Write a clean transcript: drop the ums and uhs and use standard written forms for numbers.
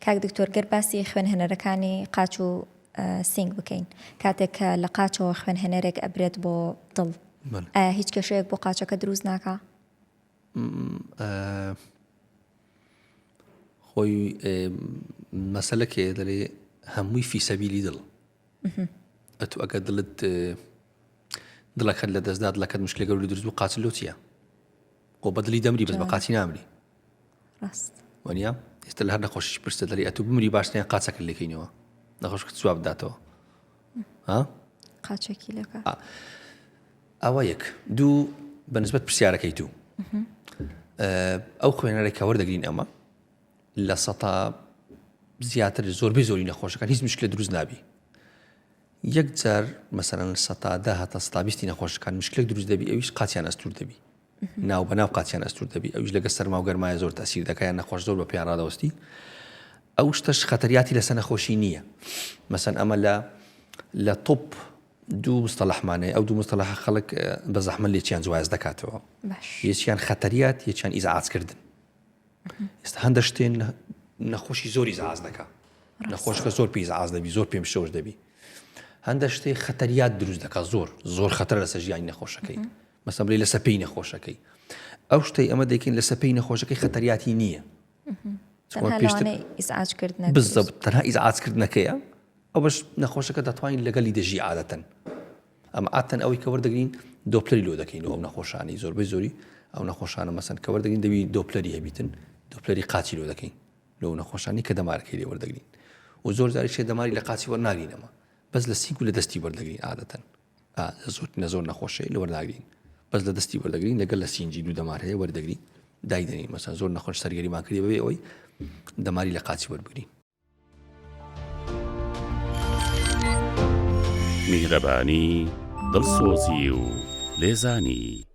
کاک دکتۆر گەر باسی خوێنهێنەرەکانی قاچ و سینگ بکەین کاتێک کە لە قاچەوە خوێنهێنەرێک ئەبرێت بۆ دڵ ئایا هیچ کێشەیەک بۆ قاچەکە دروست ناکا؟ خۆی مەسەلەکێ دەێ هەمووی فیسەبیلی دڵ ئەتو ئەگە دڵت دڵەکەت لە دەستدا دڵەکەت مشکلە گەور دروست بوو قاچ لۆ چییە خۆ بەدلی دەمری بەس بە قاچی نامری ڕاست وەنیە ئێستا لە هەر نەخۆشیش پرسە دەری ئەتو بمری باشترین قاچەکە لێکەینەوە نەخۆشکە جواب بداتەوە ها قاچێکی لەکە ئەوە یەک دوو بەنسبەت پرسیارەکەی تو ئەو خوێنەرێک کە وەردەگرین ئەمە لە سەتا زیاتر زۆربەی زۆری نەخۆشەکان هیچ مشکلە دروست نابی یەک جار مەسەرەن سەتا ده هەتا سەتا بیستی نەخۆشەکان مشکلێک دروست دەبی ئەویش قاچیان ئەستور دەبی ناو بە ناو قاچیان ئەستور دەبی ئەویش لەگە سەرما و گەرمایە زۆر تەسیر دەکا یان نەخۆش زۆر بە پێیان ڕادەوەستی ئەو شتەش خەتەریاتی لەسەر نەخۆشی نییە مەسەن ئەمە لە لە تۆپ دوو مستەلەحمانەیە ئەو دوو مستەلەحە خەڵک بە زەحمەت لێکیان جواز دەکاتەوە یەکیان خەتەریات یەکیان ئیزعاجکردن ئێستا هەندە شتێن نەخۆشی زۆری ئیزعاج دەکا نەخۆشکە زۆر پێی ئیزعاج دەبی زۆر پێم شەوش دەبی هەندە شتێ خەتەریات دروست دەکات زۆر زۆر خەتەر لەسەر ژیانی نەخۆشەکەی مەسەن بڵێ لەسەر پێی نەخۆشەکەی ئەو شتەی ئەمە دەکەین لەسەر پێی نەخۆشەکەی خەتەریاتی نییە بزەبت تەنها ئیزعاجکردنەکەیە ئەو بەش نەخۆشەکە دەتوانین لەگەڵی دەژی عادەتەن ئەمە عادەتەن ئەوەی کە وەردەگرین دۆپلەری لۆ دەکەین ئەو نەخۆشانی زۆربەی زۆری ئەو نەخۆشانە مەسەن کە وەردەگرین دەبی دۆپلەری هەبیتن دۆپلەری قاچی لۆ دەکەین لەو نەخۆشانی کە دەمارەکەی لێ وەردەگرین و زۆر جاریش دەماری لە قاچی وەرناگرینەوە بەس لە سینگ و لە دەستی وەردەگرین عادەتەن زۆر نە زۆر نەخۆشەیە لە وەرناگرین بەس لە دەستی وەردەگرین لەگەل لە سینجی دوو دەمار هەیە وەردەگرین دایدەنین مەسەن زۆر نەخۆش سەرگەریمان کردی بەبێ ئەوەی دەماری لە قاچی وەربگرین. میهرەبانی، دڵسۆزی و لێزانی.